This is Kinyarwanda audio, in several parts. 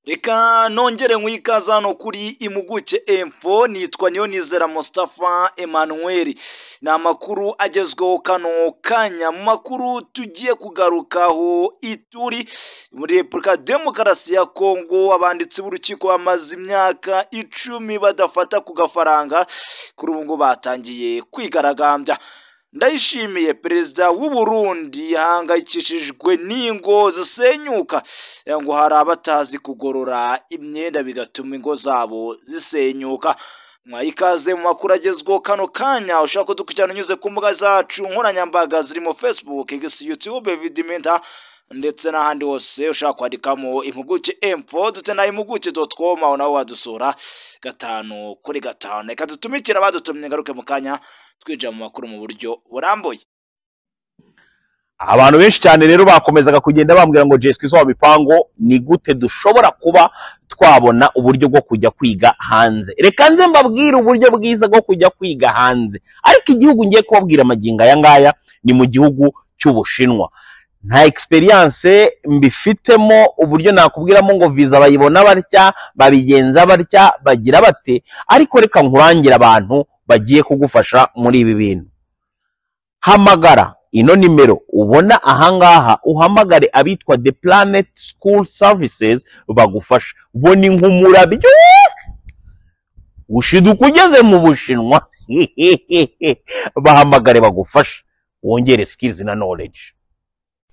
Reka nongere nkwikaza hano kuri Impuguke Info, nitwa Niyonizera Mustafa Emmanuel. Ni amakuru agezweho kano kanya. Mu makuru tugiye kugarukaho, Ituri muri Repubulika Demokarasi ya Kongo, abanditsi b'urukiko bamaze imyaka 10 badafata ku gafaranga, kuri ubu ngo batangiye kwigaragambya. Ndayishimiye perezida w'u Burundi yahangayikishijwe n'ingo zisenyuka, ngo hari abatazi kugorora imyenda bigatuma ingo zabo zisenyuka. Mwayikaze mu makuru agezweho kano kanya. Ushaka kudukurikirana unyuze ku mbuga zacu nkoranyambaga zirimo Facebook, X, YouTube, Vidimenta ndetse n'ahandi hose ushaka kwandikamo Impuguke Info ndetse na impuguke.com, aho nawe wadusura 5 kuri 5. Reka dutumikire abadutumye, ngaruke mu kanya twinjira mu makuru mu buryo burambuye. Abantu benshi cyane rero bakomezaga kugenda bambwira ngo Jeswe wa mipango, ni gute dushobora kuba twabona uburyo bwo kujya kwiga hanze? Reka nze mbabwire uburyo bwiza bwo kujya kwiga hanze, ariko igihugu ngiye kubabwira amagingo aya ngaya ni mu gihugu cy'Ubushinwa. Nta experience mbifitemo, uburyo nakubwiramo ngo visa bayibona batya, babigenza batya, bagira bate, ariko reka nkurangire abantu bagiye kugufasha muri ibi bintu. Hamagara ino nimero ubona ahangaha, uhamagare abitwa The Planet School Services bagufasha. Bo ni nk'umurabyo ushiduka ugeze mu Bushinwa. Bahamagare bagufasha wongere skills na knowledge.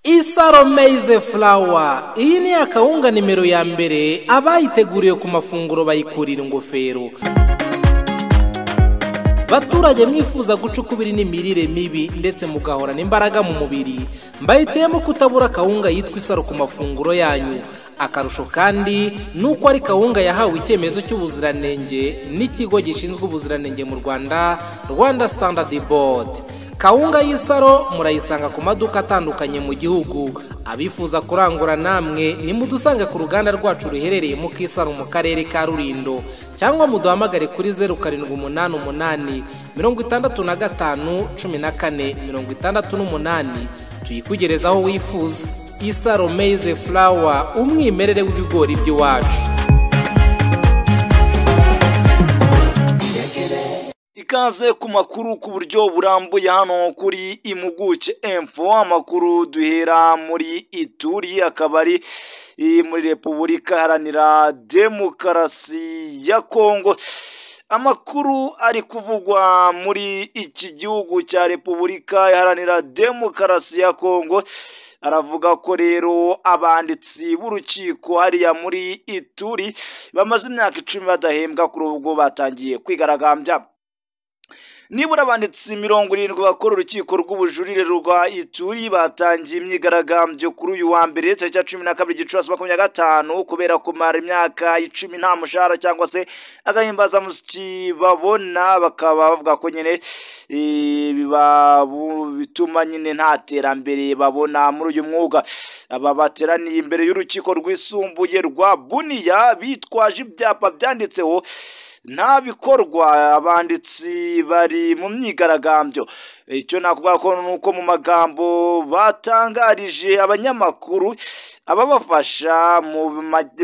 Isaro Maize Flour, iyi ni akawunga nimero ya mbere, abayiteguriye ku mafunguro bayikurira ingofero. Baturage mwifuza guca ukubiri n'imirire mibi ndetse mugahorana imbaraga mu mubiri, mbayitemo kutabura kawunga yitwa Isaro ku mafunguro yanyu. Akarusho kandi nuko ari kawunga yahawe icyemezo cy'ubuziranenge n'ikigo gishinzwe ubuziranenge mu Rwanda, Rwanda Standard Board. Kawunga y'Isaro murayisanga ku maduka atandukanye mu gihugu. Abifuza kurangura namwe nimudusange ku ruganda rwacu ruherereye mu Kisaro mu karere ka Rulindo, cyangwa muduhamagare kuri 0788 65 14 68, tuyikugereza aho wifuza. Isaro Maize Flour, umwimerere w'ibigori by'iwacu. Ikaze ku makuru ku buryo burambuye hano kuri Impuguke Info. Amakuru duhera muri Ituri, akaba ari muri Repubulika Iharanira Demokarasi ya Kongo. Amakuru ari kuvugwa muri iki gihugu cya Repubulika Iharanira Demokarasi ya Kongo aravuga ko rero abanditsi b'urukiko hariya muri Ituri bamaze imyaka 10 badahembwa, kuri ubwo batangiye kwigaragambya. Nibura abanditsi 70 bakora urukiko rw'ubujurire rwa Ituri batangiye imyigaragambyo kuri uyu wa mbere tariki ya 12 Gicurasi 2025, kubera kumara imyaka 10 nta mushahara cyangwa se agahimbazamusyi babona. Bakaba bavuga ko nyine bituma nyine nta terambere babona muri uyu mwuga. Aba bateraniye imbere y'urukiko rwisumbuye rwa Bunia bitwaje ibyapa byanditseho nta bikorwa, abanditsi bari mu myigaragambyo. Icyo nakuvuga ko nuko mu magambo batangarije abanyamakuru, ababafasha mu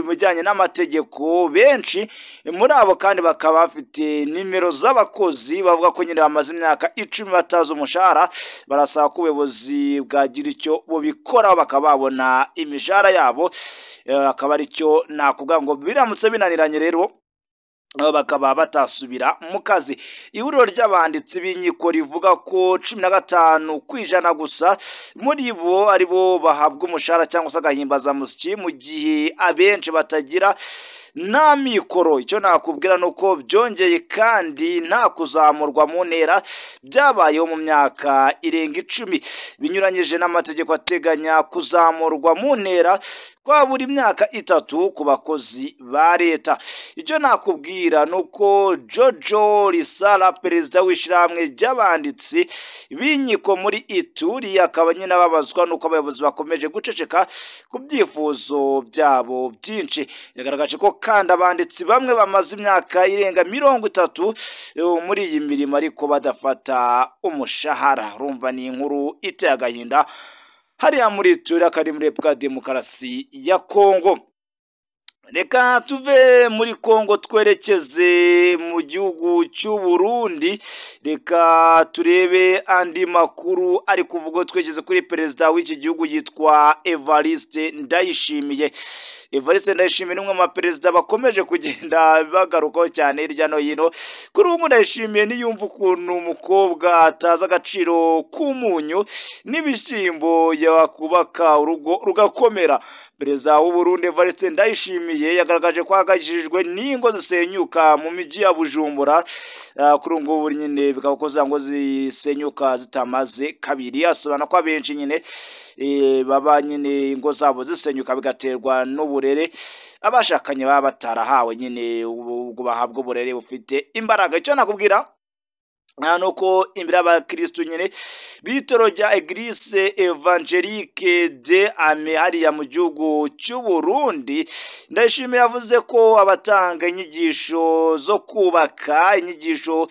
bijyanye n'amategeko benshi muri abo kandi bakaba bafite nimero z'abakozi, bavuga ko nyine bamaze imyaka 10 batazi umushahara. Barasaba ko ubuyobozi bwagira icyo bubikoraho bakaba babona imishahara yabo. Akaba aricyo nakuvuga ngo biramutse binaniranye rero bakaba batasubira mu kazi. Ihuriro ry'abanditsi b'inkiko rivuga ko 15% gusa muri bo ari bo bahabwa umushahara cyangwa se agahimbazamusyi, mu gihe abenshi batagira nta mikoro. Icyo nakubwira nuko byongeye kandi nta kuzamurwa mu ntera byabayeho mu myaka irenga 10, binyuranyije n'amategeko ateganya kuzamurwa mu ntera kwa buri myaka 3 ku bakozi ba leta. Icyo nakubwira nuko Jojo Risala, perezida w'ishyirahamwe ry'abanditsi b'inkiko muri Ituri, akaba nyine ababazwa nuko abayobozi bakomeje guceceka ku byifuzo byabo byinshi. Yagaragaje ko kandi abanditsi bamwe bamaze imyaka irenga 30 muri iyi mirimo ariko badafata umushahara. Urumva ni inkuru iteye agahinda hariya muri Ituri, akari muri Repubulika Demokarasi ya Kongo. Reka tuve muri Kongo twerekeze mu gihugu cy'u Burundi. Reka turebe andi makuru ari kuvuga, twegeze kuri perezida w'iki gihugu yitwa Evariste Ndayishimiye. Evariste Ndayishimiye ni umwe mu baperezida bakomeje kugenda bagarukaho cyane hirya no hino. Kuri ubu Ndayishimiye niyumva ukuntu umukobwa atazi agaciro k'umunyu n'ibishyimbo yakubaka urugo rugakomera. Perezida w'u Burundi Evariste Ndayishimiye yagaragaje ko ahangayikishijwe n'ingo zisenyuka mu mijyi ya Bujumbura. Kuri ubu ngubu nyine bikaba ko za ngo zisenyuka zitamaze kabiri. Asobanura ko abenshi nyine baba nyine ingo zabo zisenyuka bigaterwa n'uburere abashakanye baba batarahawe nyine, ubwo bahabwa uburere bufite imbaraga. Icyo nakubwira nuko imbere y'abakristu nyine b'itoro rya Eglise Evangelique de Ame hariya mu gihugu cy'u Burundi, Ndayishimiye yavuze ko abatanga inyigisho zo kubaka inyigisho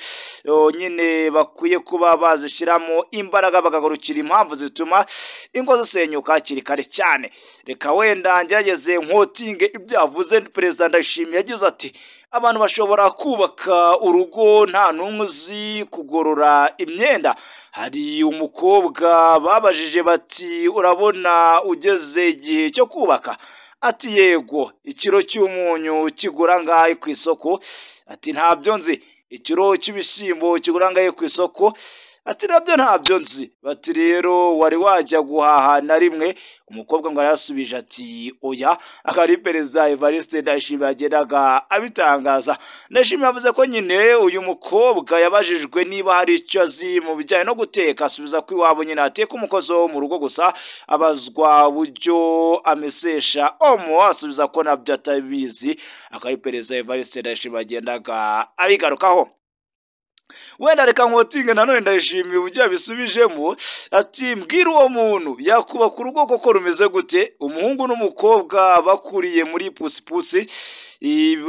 nyine bakwiye kuba bazishyiramo imbaraga, bakagarukira impamvu zituma ingo zisenyuka hakiri kare cyane. Reka wenda ngerageze nkotinge ibyo yavuze. Perezida Ndayishimiye yagize ati: abantu bashobora kubaka urugo nta n'umwe uzi kugorora imyenda. Hari umukobwa babajije bati: urabona ugeze igihe cyo kubaka? Ati: yego. Ikiro cy'umunyu kigura angahe ku isoko? Ati: ntabyo nzi. Ikiro cy'ibishyimbo kigura angahe ku isoko? Ati: nabyo ntabyo nzi. Bati: rero wari wajya guhaha na rimwe? Umukobwa ngo arasubije ati: oya. Akaba ari perezida Evariste Ndayishimiye yagendaga abitangaza. Ndayishimiye yavuze ko nyine uyu mukobwa yabajijwe niba hari icyo azi mu bijyanye no guteka, asubiza ko iwabo nyine ateka umukozi wo mu rugo gusa. Abazwa uburyo amesesha omo, asubiza ko nabyo atabizi. Akaba ari perezida Evariste Ndayishimiye yagendaga abigarukaho. Wenda reka nkotinge nanone Ndayishimiye uburyo yabisubijemo, ati: mbwira uwo muntu yakubaka urugo koko rumeze gute? Umuhungu n'umukobwa bakuriye muri pusipusi,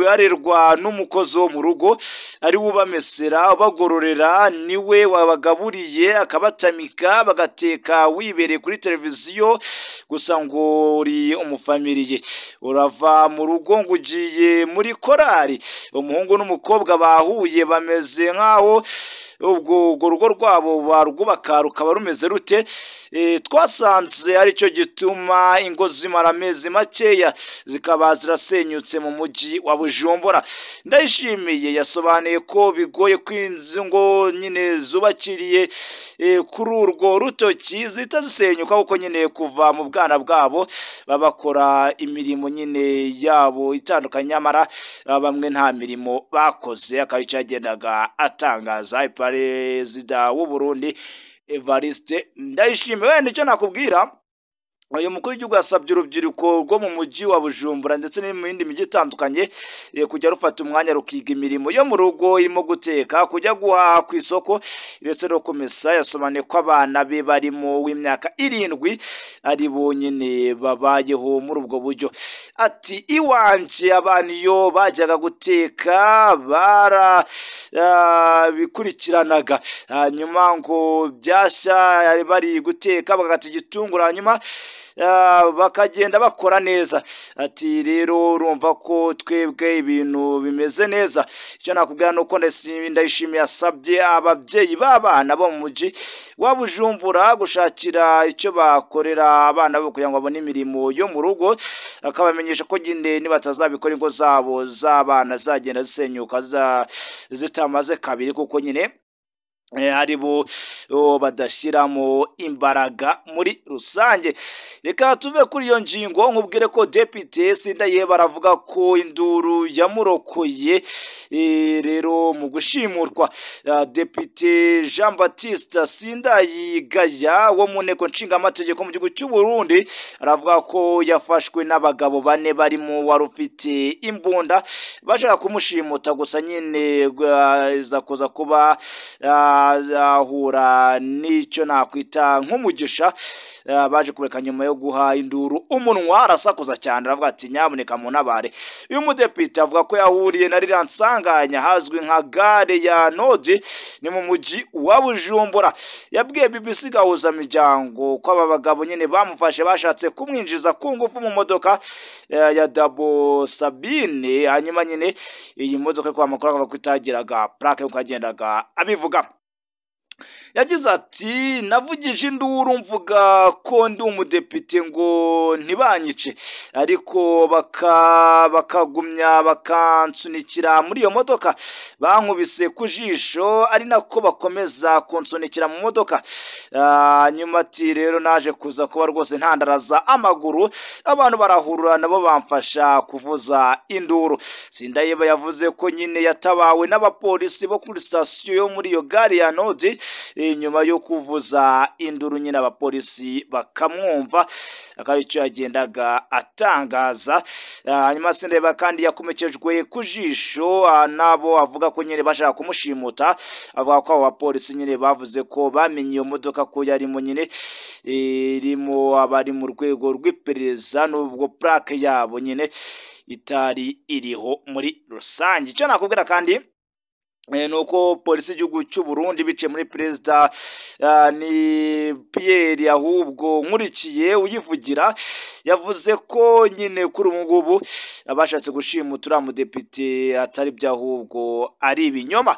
barerwa n'umukozi wo mu rugo, ari we ubamesera, ubagororera, niwe wabagaburiye akabatamika, bagateka wibereye kuri televiziyo gusa ngo uri umufamiliye. Urava mu rugo ngo ugiye muri korari. Umuhungu n'umukobwa bahuye bameze nk'aho ubwo urwo rugo rwabo barwubaka rukaba rumeze rute? Twasanze aricyo gituma ingo zimara amezi makeya zikaba zirasenyutse mu mujyi wa Bujumbura. Ndayishimiye yasobanuye ko bigoye ko inzu ngo nyine zubakiriye kuri urwo rutoki zihita zisenyuka, kuko nyine kuva mu bwana bwabo babakora imirimo nyine yabo itandukanye, nyamara bamwe nta mirimo bakoze. Akaba icyo yagendaga atangaza perezida w'u Burundi Evariste Ndayishimiye. Wenda icyo nakubwira, uyu mukuru w'igihugu yasabye urubyiruko rwo mu mujyi wa Bujumbura ndetse no mu yindi mijyi itandukanye kujya rufata umwanya rukiga imirimo yo mu rugo irimo guteka, kujya guhaha ku isoko ndetse no kumesa. Yasobanuye ko abana be barimo w'imyaka 7 ari bonyine babayeho muri ubwo buryo. Ati: iwanje abana iyo bajyaga guteka barabikurikiranaga, hanyuma ngo byashya bari guteka bagakata igitunguru, hanyuma bakagenda bakora neza. Ati: rero urumva ko twebwe ibintu bimeze neza. Icyo nakubwira nuko Ndayishimiye yasabye ababyeyi b'abana bo mu mujyi wa Bujumbura gushakira icyo bakorera abana bo kugira ngo babone imirimo yo mu rugo, akabamenyesha ko nyine nibatazabikora ingo zabo z'abana zagenda zisenyuka zitamaze kabiri, kuko nyine hari bo badashyiramo imbaraga muri rusange. Reka tuve kuri iyo ngingo nkubwire ko Depite Sindayiheba baravuga ko induru yamurokoye rero mu gushimurwa. Depite Jean Baptiste Sindayigaya wo mu nteko nshingamategeko mu gihugu cy'u Burundi aravuga ko yafashwe n'abagabo 4 barimo wari ufite imbunda bashaka kumushimuta, gusa nyine iza kuza kuba Kuba ahura n'icyo nakwita nk'umugisha, baje kureka nyuma yo guha induru umunwa, arasakuza cyane, aravuga ati: "Nyamuneka muntabare." Uyu mudepite avuga ko yahuriye na ririya nsanganya hazwi nka gare ya Nodi, ni mu mujyi wa Bujumbura. Yabwiye BBC Gahuzamiryango ko aba bagabo nyine bamufashe bashatse kumwinjiza ku ngufu mu modoka ya Dabo Sabine. Hanyuma nyine iyi modoka, kwa makuru akavuga ko itagiraga plaque nk'uko yagendaga abivuga. Yagize ati: "Navugije induru mvuga ko ndi umudepite ngo ntibanyice, ariko bakagumya bakansunikira muri iyo modoka. Bankubise ku jisho ari nako bakomeza kunsunikira mu modoka." Nyuma ati: "Rero naje kuza kuba rwose ntandaraza amaguru, abantu barahurura nabo bamfasha kuvuza induru." Sindayeba yavuze ko nyine yatabawe n'abapolisi bo kuri sitasiyo yo muri iyo gare ya Nodi, nyuma yo kuvuza induru nyine abapolisi bakamwumva, akaba icyo yagendaga atangaza. Hanyuma Sindayeba kandi yakomekejwe ku jisho nabo avuga ko nyine bashaka kumushimuta. Avuga ko abo bapolisi nyine bavuze ko bamenye iyo modoka ko yarimo nyine irimo abari mu rwego rw'iperereza, nubwo plaque yabo nyine itari iriho muri rusange. Icyo nakubwira kandi ni uko polisi y'igihugu cy'u Burundi biciye muri perezida ni Pierre ahubwo Nkurikiye uyivugira, yavuze ko nyine kuri ubu ngubu abashatse gushimuta uriya mudepite atari byo, ahubwo ari ibinyoma.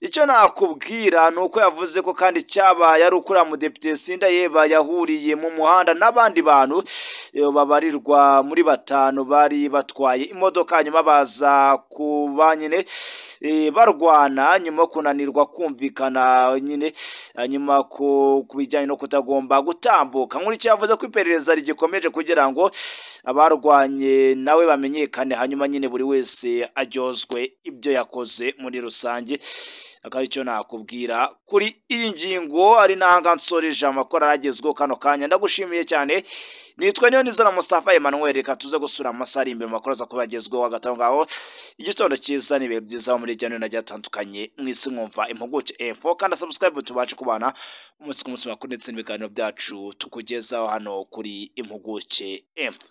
Icyo nakubwira ni uko yavuze ko kandi cyabaye ari uko uriya mudepite Sindayeba yahuriye mu muhanda n'abandi bantu babarirwa muri batanu bari batwaye imodoka, hanyuma baza kuba nyine barwana nyuma yo kunanirwa kumvikana nyine, hanyuma ku bijyanye no kutagomba gutambuka. Nkurikiye yavuze ko iperereza rigikomeje kugira ngo abarwanye nawe bamenyekane, hanyuma nyine buri wese aryozwe ibyo yakoze muri rusange. Akaba icyo nakubwira kuri iyi ngingo, ari nahanga nsoreje amakuru aragezweho kano kanya. Ndagushimiye cyane, nitwa niyo nizera Mustafa Emmanuel. Reka tuze gusura amasaha ari imbere mu makuru aza kuba agezweho. Hagati aho ngaho, igitondo cyiza n'ibihe byiza muri hirya no hino hagiye hatandukanye mu isi. Mwumva Impuguke Info, kandi subscribe tubashe kubana umunsi ku munsi, makuru ndetse n'ibiganiro byacu tukugezaho hano kuri Impuguke Info.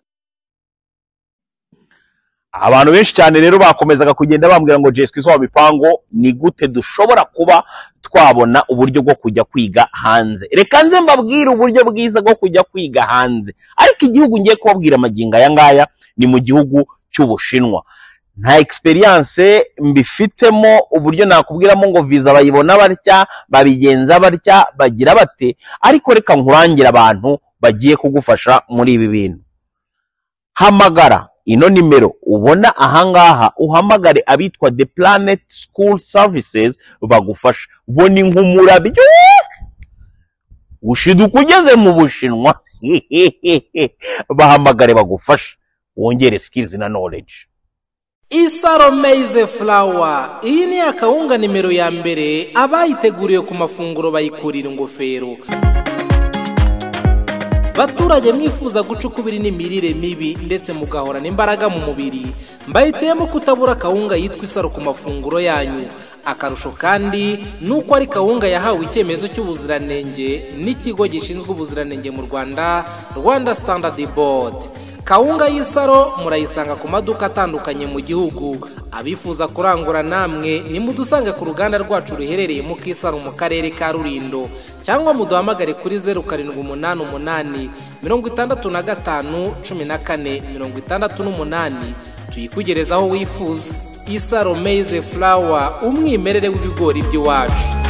Abantu benshi cyane rero bakomezaga kugenda bambwira ngo: "Jeswe wa mipango, ni gute dushobora kuba twabona uburyo bwo kujya kwiga hanze?" Reka nze mbabwire uburyo bwiza bwo kujya kwiga hanze, ariko igihugu ngiye kubabwira amagingo aya ngaya ni mu gihugu cy'Ubushinwa. Nta experience mbifitemo, uburyo nakubwiramo ngo viza bayibona batya, babigenza batya, bagira bate, ariko reka nkurangire abantu bagiye kugufasha muri ibi bintu. Hamagara ino nimero ubona ahangaha, uhamagare abitwa The Planet School Services bagufasha. Bo ni nk'umurabyo ushiduka ugeze mu Bushinwa. Bahamagare bagufasha, wongere skills na knowledge. Isaro Maize Flour, iyi ni akawunga nimero ya mbere, abayiteguriye ku mafunguro bayikurira ingofero. Baturage mwifuza guca ukubiri n'imirire mibi ndetse mugahorana imbaraga mu mubiri, mbahitiyemo kutabura akawunga yitwa Isaro ku mafunguro yanyu. Akarusho kandi ni uko ari kawunga yahawe icyemezo cy'ubuziranenge n'ikigo gishinzwe ubuziranenge mu Rwanda, Rwanda Standard Board. Kawunga y'Isaro murayisanga ku maduka atandukanye mu gihugu. Abifuza kurangura namwe nimudusange ku ruganda rwacu ruherereye mu Kisaro mu karere ka Rulindo, cyangwa muduhamagare kuri 0788 65 14 68, tuyikugereza aho wifuza. Isaro Maize Flour, umwimerere w'ibigori by'iwacu.